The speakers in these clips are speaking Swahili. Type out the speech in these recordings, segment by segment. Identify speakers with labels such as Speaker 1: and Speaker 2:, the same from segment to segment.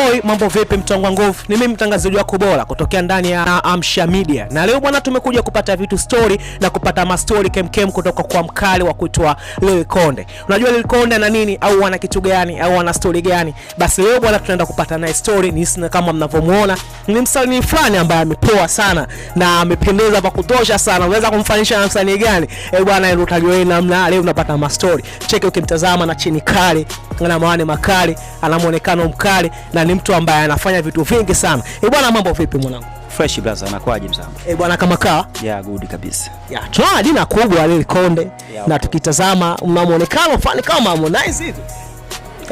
Speaker 1: Oi, mambo vipi mtu wangu nguvu? Ni mimi mtangazaji wako bora kutokea ndani ya Amsha Media. Na leo bwana, tumekuja kupata vitu story na kupata mastori kemkem kutoka kwa mkali wa kuitwa Lil Konde. Unajua Lil Konde ana nini au ana kitu gani au ana story gani? Basi leo bwana, tunaenda kupata naye story. Ni sina kama mnavyomuona, ni msanii fulani ambaye amepoa sana na amependeza pa kutosha sana. Unaweza kumfanisha na msanii gani? Eh bwana, ndio utajua wewe namna. Leo unapata mastori. Cheki ukimtazama na chini kali, ana mawane makali, ana muonekano mkali na ni mtu ambaye anafanya vitu vingi sana. Eh bwana, mambo vipi mwanangu?
Speaker 2: Fresh brother, anakwaje mzangu?
Speaker 1: Eh bwana, kama kaa.
Speaker 2: Yeah, good kabisa.
Speaker 1: Ya, tunaona jina kubwa Lil Konde
Speaker 2: Yeah,
Speaker 1: na
Speaker 2: okay.
Speaker 1: tukitazama una muonekano fulani kama Harmonize hivi.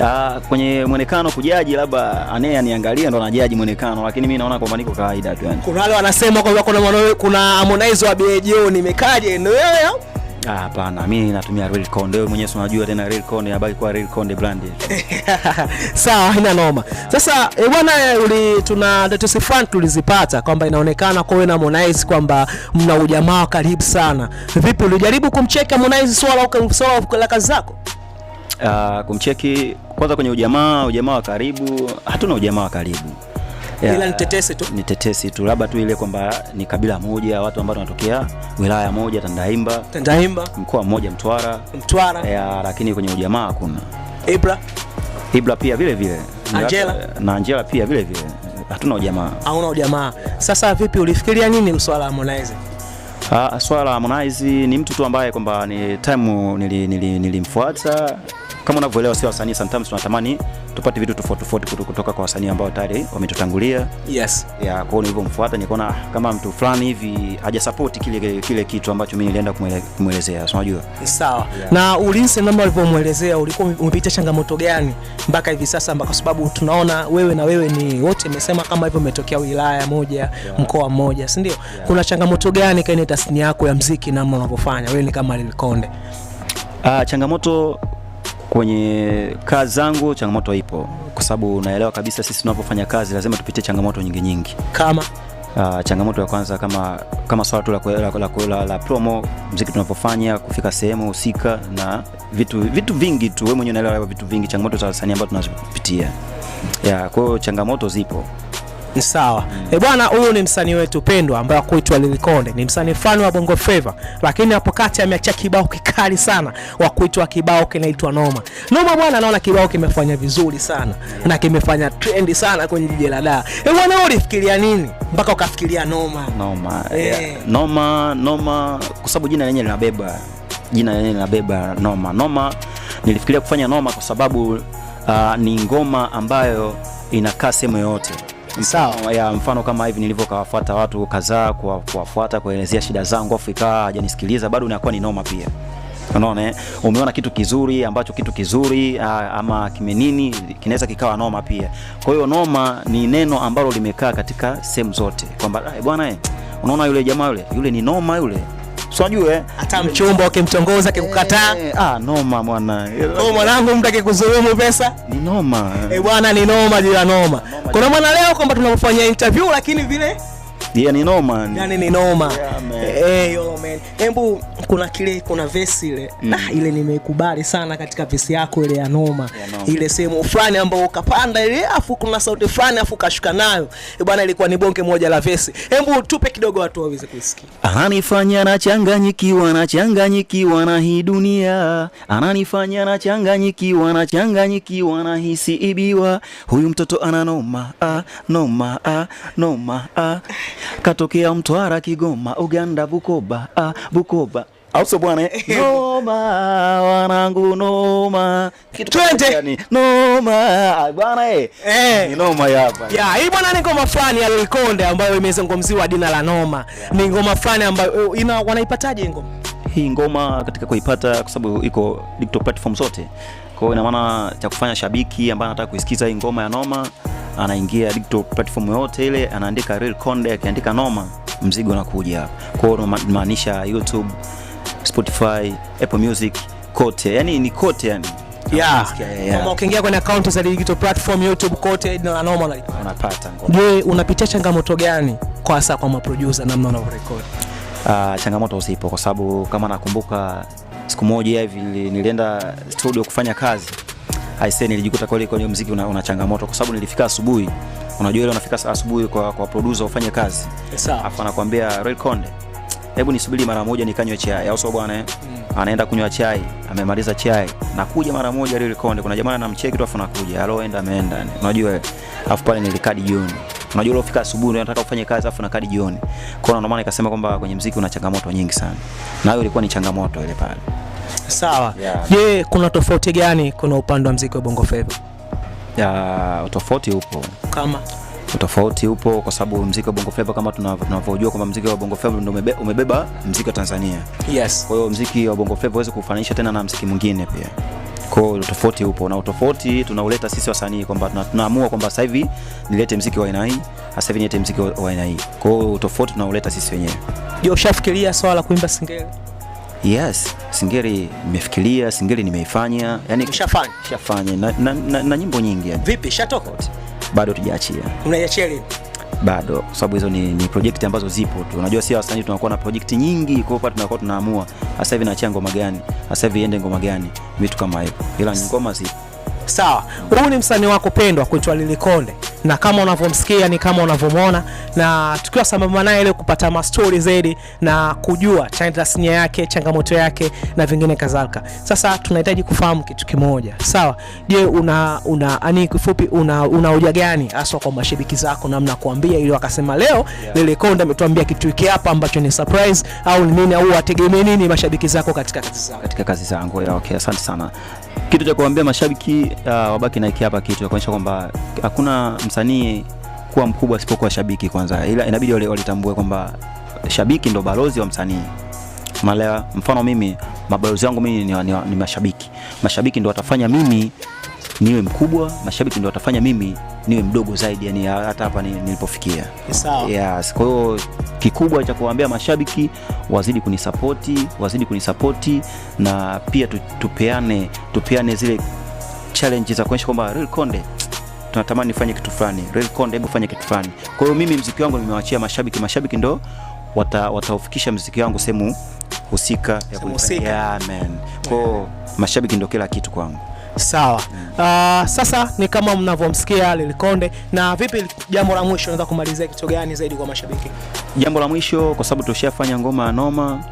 Speaker 2: Ah, kwenye mwonekano kujaji, labda anaye aniangalia ndo anajaji mwonekano, lakini mimi naona kwamba niko kawaida tu yani.
Speaker 1: Kuna wale wanasema kwamba kuna Harmonize wa Bejo nimekaje? Ndio wewe au?
Speaker 2: Ah, hapana, mimi natumia Real Konde. Wewe mwenyewe si unajua tena Real Konde inabaki kuwa Real Konde brand.
Speaker 1: Sawa, haina noma. Sasa e bwana, tuna tetesi fulani tulizipata kwamba inaonekana kwa wewe na Harmonize kwamba mna ujamaa wa karibu sana. Vipi, ulijaribu kumcheka Harmonize swala la kazi zako?
Speaker 2: Ah, kumcheki kwanza kwenye ujamaa wa karibu, hatuna ujamaa wa karibu. Yeah,
Speaker 1: Ila ni tetesi tu.
Speaker 2: Ni tetesi tu, labda tu ile kwamba ni kabila moja, watu ambao wanatokea wilaya moja Tandaimba,
Speaker 1: Tandaimba,
Speaker 2: mkoa mmoja Mtwara.
Speaker 1: Mtwara,
Speaker 2: Yeah, lakini kwenye ujamaa hakuna.
Speaker 1: Ibra,
Speaker 2: Ibra pia vile vile.
Speaker 1: Angela?
Speaker 2: Na Angela pia vile vile. Hatuna ujamaa.
Speaker 1: Hauna ujamaa. Sasa vipi, ulifikiria nini swala la Harmonize?
Speaker 2: Ah, swala la Harmonize ni mtu tu ambaye kwamba ni time nilimfuata. Kama unavyoelewa, sio wasanii, sometimes tunatamani tupate vitu tofauti tofauti kutoka kwa wasanii ambao tayari wametutangulia.
Speaker 1: Yes.
Speaker 2: Ya, kwa hiyo nilivyomfuata nikaona kama mtu fulani hivi hajasupport kile kitu ambacho mimi nilienda kumwelezea, si unajua?
Speaker 1: Sawa.
Speaker 2: Yeah.
Speaker 1: Na ulinzi namna ulivyomuelezea, ulikuwa umepitia changamoto gani mpaka hivi sasa, kwa sababu tunaona wewe na wewe ni wote mmesema kama hivyo umetokea wilaya moja, mkoa mmoja, si ndio? Kuna changamoto gani kwenye tasnia yako ya mziki namna unavyofanya wewe ni kama Lil Konde?
Speaker 2: Ah, changamoto kwenye kazi zangu, changamoto ipo kwa sababu unaelewa kabisa sisi tunapofanya kazi lazima tupitie changamoto nyingi nyingi.
Speaker 1: Kama
Speaker 2: Changamoto ya kwanza kama swala tu la promo muziki tunapofanya kufika sehemu husika na vitu vingi tu, wewe mwenyewe unaelewa vitu vingi, changamoto za wasanii ambazo tunazopitia. Yeah, kwa hiyo changamoto zipo.
Speaker 1: Ni sawa. Eh bwana, huyu ni msanii wetu pendwa ambaye kuitwa Lil Konde. Ni msanii fulani wa Bongo Flava, lakini hapo kati ameachia kibao kikali sana wa kuitwa kibao kinaitwa Noma. Noma bwana, naona kibao kimefanya vizuri sana na kimefanya trendi sana kwenye jiji la Dar. Eh bwana, wewe ulifikiria nini mpaka ukafikiria Noma?
Speaker 2: Noma. Yeah. Noma, noma kwa sababu jina lenyewe linabeba. Jina lenyewe linabeba noma. Noma nilifikiria kufanya noma kwa sababu ni ngoma ambayo inakaa sehemu yoyote.
Speaker 1: Sawa.
Speaker 2: Ya mfano kama hivi nilivyokawafuata watu kadhaa kuwafuata kuelezea shida zangu, afu ikawa hajanisikiliza bado inakuwa ni noma pia. Unaona eh? Umeona kitu kizuri ambacho kitu kizuri ama kimenini kinaweza kikawa noma pia. Kwa hiyo noma ni neno ambalo limekaa katika sehemu zote kwamba bwana unaona yule jamaa yule ni noma yule. Si unajua eh?
Speaker 1: Hata mchumba ukimtongoza akikukataa,
Speaker 2: Noma mwana.
Speaker 1: Oh mwanangu, mtu akikudhulumu pesa
Speaker 2: ni noma.
Speaker 1: Eh bwana, ni noma juu ya noma. Kuna mwana leo kwamba tunamfanyia interview lakini vile
Speaker 2: Yeah, ni noma.
Speaker 1: Yani ni noma.
Speaker 2: Yeah, man.
Speaker 1: Yo man. Hebu kuna verse ile. Ile nimeikubali sana katika verse yako ile ya noma.
Speaker 2: Ya noma.
Speaker 1: Ile sehemu fulani ambayo ukapanda ile afu kuna sauti fulani afu ukashuka nayo. Bwana, ilikuwa ni bonge moja la verse. Hebu tupe kidogo watu waweze kuisikia.
Speaker 2: Ananifanya nachanganyikiwa, nachanganyikiwa na hii dunia. Ananifanya nachanganyikiwa, nachanganyikiwa na hisi ibiwa. Huyu mtoto ana noma, ah, noma, ah, noma, ah. Katokea Mtwara, Kigoma, Uganda, Bukoba, ah, Bukoba. Au sio bwana? Noma wanangu noma. Kitu
Speaker 1: Twende.
Speaker 2: gani? Noma bwana eh. Ni noma ya hapa.
Speaker 1: Ya, hii bwana ni ngoma fulani ya Lil Konde ambayo imezungumziwa jina la Noma. Ni ngoma fulani ambayo wanaipataje hii ngoma?
Speaker 2: Hii ngoma katika kuipata kwa sababu iko digital platform zote. Kwa hiyo ina maana cha kufanya shabiki ambaye anataka kuisikiza hii ngoma ya Noma anaingia digital platform yote ile, anaandika Real Konde, akiandika Noma mzigo unakuja hapa. Kwa hiyo maanisha YouTube, Spotify, Apple Music, kote. Yani ni kote yani. Yeah.
Speaker 1: Kama ukiingia kwenye account za digital platform YouTube kote jina la Noma unalipata.
Speaker 2: Unapata ngoma.
Speaker 1: Je, unapitia changamoto gani kwa hasa kwa maproducer namna unavyorekodi?
Speaker 2: Changamoto zipo kwa sababu kama nakumbuka siku moja hivi nilienda studio kufanya kazi. Aisee, nilijikuta kweli kwenye muziki una changamoto kwa sababu nilifika asubuhi. Unajua ile unafika asubuhi kwa producer ufanye kazi.
Speaker 1: Sawa.
Speaker 2: Afu anakuambia Real Konde, hebu nisubiri mara moja nikanywe chai, au sio bwana eh? Anaenda kunywa chai, amemaliza chai, nakuja mara moja Real Konde. Kuna jamaa anamcheki tu afu nakuja, aloenda ameenda. Unajua ile. Afu pale nilikadi jioni. Unajua ile ufika asubuhi ndio unataka ufanye kazi afu nakadi jioni. Kwa hiyo ndio maana nikasema kwamba kwenye muziki una changamoto nyingi sana. Na hiyo ilikuwa ni changamoto ile pale.
Speaker 1: Sawa.
Speaker 2: Yeah.
Speaker 1: Je, kuna tofauti gani kuna upande wa muziki wa Bongo Flava?
Speaker 2: Ya, utofauti upo.
Speaker 1: Kama
Speaker 2: Utofauti upo kwa sababu muziki wa Bongo Flava kama tunavyojua kwamba muziki wa Bongo Flava ndio umebeba muziki wa Tanzania.
Speaker 1: Yes.
Speaker 2: Kwa hiyo muziki wa Bongo Flava huwezi kufananisha tena na muziki mwingine pia. Kwa hiyo utofauti upo, na utofauti tunauleta sisi wasanii kwamba tunaamua kwamba sasa hivi nilete muziki wa aina hii, sasa hivi nilete muziki wa aina hii. Kwa hiyo utofauti tunauleta sisi wenyewe.
Speaker 1: Je, ushafikiria swala la kuimba singeli?
Speaker 2: Yes, singeli nimefikiria, singeli nimeifanya. Yaani
Speaker 1: Ushafanya?
Speaker 2: Nishafanya na nyimbo nyingi yani.
Speaker 1: Vipi, shatoka?
Speaker 2: Bado tujaachia.
Speaker 1: Unaiachia lini?
Speaker 2: Bado, kwa sababu hizo ni project ambazo zipo tu. Unajua si wasanii tunakuwa na project nyingi, kwa hiyo pale tunakuwa tunaamua sasa hivi naachia ngoma gani, sasa hivi iende ngoma gani, vitu kama hivyo. Ila ngoma zipo.
Speaker 1: Sawa. Huu ni msanii wako pendwa kuitwa Lil Konde, na kama unavyomsikia ni kama unavyomwona, na tukiwa sambamba naye leo kupata mastori zaidi na kujua tasnia yake, changamoto yake na vingine kadhalika. Sasa tunahitaji kufahamu kitu kimoja. Sawa. Je, una ani kifupi una hoja gani haswa kwa mashabiki zako, namna kuambia ili wakasema leo Lil Konde ametuambia kitu hiki hapa ambacho ni surprise au ni nini, au wategemee nini mashabiki zako katika kazi zako?
Speaker 2: Katika kazi zangu. Ya, okay, asante sana. Kitu cha kuambia mashabiki wabaki na hiki hapa kitu cha kuonyesha kwamba hakuna msanii kuwa mkubwa asipokuwa shabiki kwanza. Ila inabidi walitambue kwamba shabiki ndo balozi wa msanii. Umeelewa? Mfano mimi mabalozi wangu mimi ni mashabiki. Mashabiki ndo watafanya mimi niwe mkubwa, mashabiki ndo watafanya mimi niwe mdogo zaidi, yani hata hapa nilipofikia.
Speaker 1: Sawa.
Speaker 2: Yes, kwa hiyo kikubwa cha kuwaambia mashabiki wazidi kunisapoti, wazidi kunisapoti, na pia tupeane zile challenge za kuonyesha kwamba Real Konde tunatamani nifanye kitu fulani, Real Konde hebu fanye kitu fulani. Kwa hiyo mimi muziki wangu nimewachia mashabiki, mashabiki ndo wataufikisha muziki wangu sehemu husika ya
Speaker 1: Sehemu
Speaker 2: kunifanya.
Speaker 1: husika.
Speaker 2: Yeah, man. Kwa hiyo mashabiki ndo kila kitu kwangu.
Speaker 1: Sawa. Sasa ni kama mnavyomsikia Lil Konde. Na vipi, jambo la mwisho unaweza kumalizia kitu gani zaidi kwa mashabiki?
Speaker 2: Jambo la mwisho, kwa sababu tushafanya ngoma ya noma,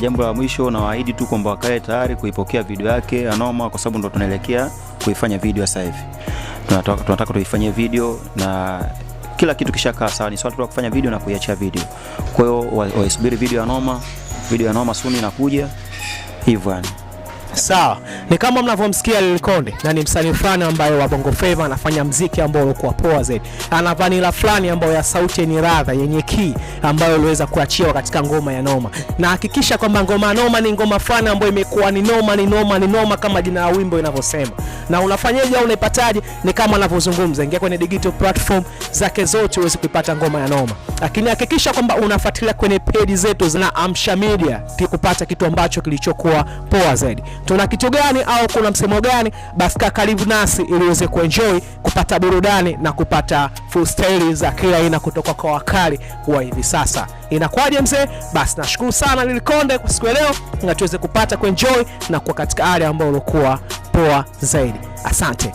Speaker 2: jambo la mwisho nawaahidi tu kwamba wakae tayari kuipokea video yake ya noma, kwa sababu ndo tunaelekea kuifanya video sasa hivi. Tunataka tuifanyie video na kila kitu kishakaa sawa, ni swala tu la kufanya video na kuiachia video. Kwa hiyo waisubiri video ya noma, video ya noma soon inakuja hivyo yani.
Speaker 1: Sawa, ni kama mnavyomsikia Lil Konde, na ni msanii fulani ambaye wa Bongo Flava anafanya mziki ambao ulikuwa poa zaidi. Ana vanilla fulani ambayo ya sauti yenye radha, yenye key ambayo iliweza kuachiwa katika ngoma ya noma. Na hakikisha kwamba ngoma ya noma ni ngoma fulani ambayo imekuwa ni noma, ni noma, ni noma kama jina la wimbo inavyosema. Na unafanyaje au unaipataje? Ni kama anavyozungumza, ingia kwenye digital platform zake zote uweze kuipata ngoma ya noma. Lakini hakikisha kwamba unafuatilia kwenye page zetu za Amsha Media kupata kitu ambacho kilichokuwa poa zaidi. Tuna kitu gani au kuna msemo gani? Basi kaa karibu nasi ili uweze kuenjoy kupata burudani na kupata freestyle za kila aina kutoka kwa wakali wa hivi sasa. Inakuwaje mzee? Basi nashukuru sana Lil Konde kwa siku ya leo, na tuweze kupata kuenjoy na kuwa katika hali ambayo ulikuwa poa zaidi. Asante.